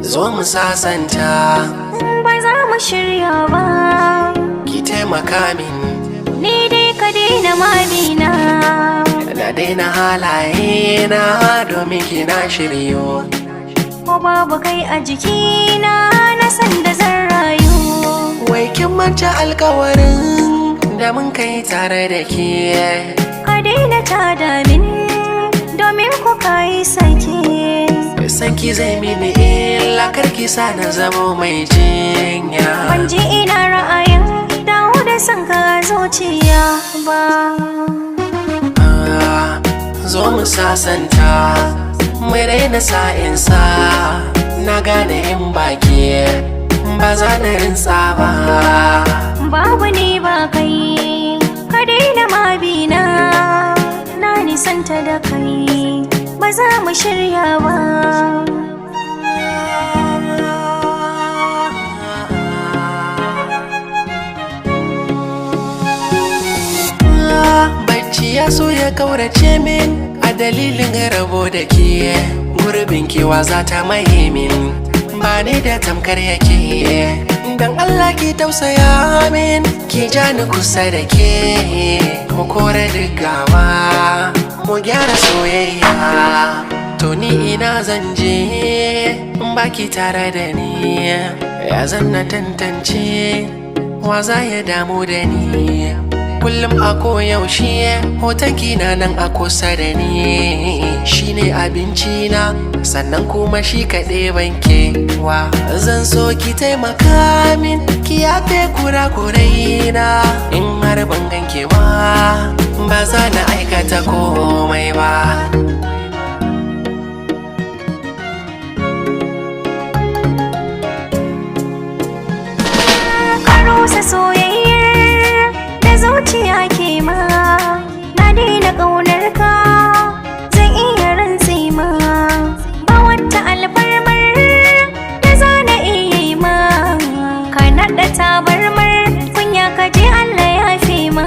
Zo mu sasanta. Ba za mu shirya ba. Ki taimaka min. Ni dai ka daina mabina. Na daina halaye na domin kina shiryo. Ko babu kai a jikina, na san da zan rayu. Wai kin manta alkawarin da mun kai tare da ke? Ka daina tada min, domin ku kayi sake. San ki zai mini illa, karki sa na zamo mai jinya. Ban ji ina ra'ayin dawo da son ka a zuciya ba. Ah, zo mu sasanta, mu daina sa'insa. Na gane in baki ba za na rintsa ba. Babu ni ba kai, ka daina mabina. Na nisanta da kai, ba za mu shirya ba. Bacci ya so ya kaurace min a dalilin rabo da ke. Gurbin kewa za ta maye min, ba ni da tamkar yake. Dan Allah ki tausaya min, ki ja ni kusa da ke. Mu kore duk gawa, mu gyara soyayya. To ni ina zan je in baki tare da ni? Ya zan na tantance wa za ya damu da ni? Kullum a koyaushe hoton na nan a kusa da ni. Shine abinci na, sannan kuma shi kaɗai banke wa. Zan so ki taimaka min, ki yafe kurakurai na. In har ban ganke ba, ba za na aikata komai ba. Ka rusa soyayyar da zuciya ke ma. Na daina ƙaunar ka, zan iya rantse ma. Ba wata alfarmar da za na iya yi ma. Ka naɗa tabarmar kunya, ka je Allah ya fi ma.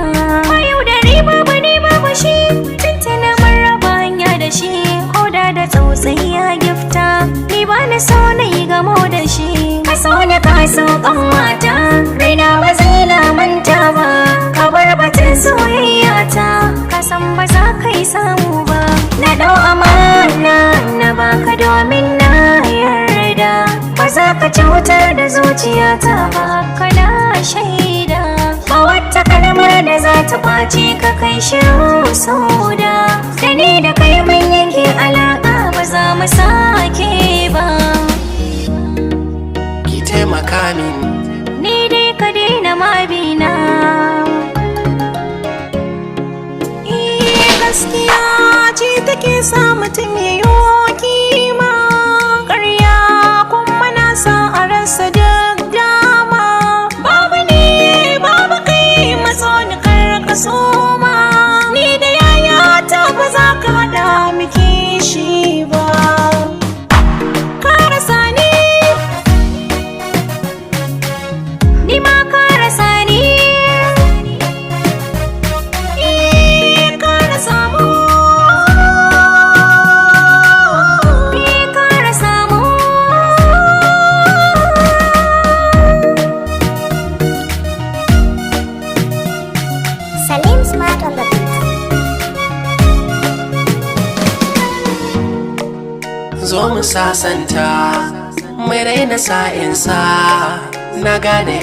Ba yau da riba ba ne babu shi, tuntuna mun raba hanya da shi. Ko da da tsautsayi ya gifta, ni ba na so na yi gamo da shi. Ka so na ka so mata, raina ba zai lamanta ba. Ka bar batun soyayya ta, ka san ba za ka yi samu ba. Na dau amana na baka domin na yarda, ba za ka cutar da zuciyata ba, kana shaida. Ba wata kalmar da za ta kwace ka, kai shiru sauda. Da ni da kai mun yanke alaka, ba za mu sake ba. Ki taimaka min. Ni dai ka daina mabina. Eh, gaskiya ce take sa mutum ya yi kima, ƙarya kuma na sa a rasa duk dama. Babu ni babu kai, matso ni kar soma. Ni da yayata ba za ka haɗa miki shi ba. Ka rasa ni. Ni ma ka rasa ni. Eh, ka rasa mu. Ni ka rasa mu. Salim Smart on the beat. Zo mu sasanta, mu daina sa'insa. Na gane.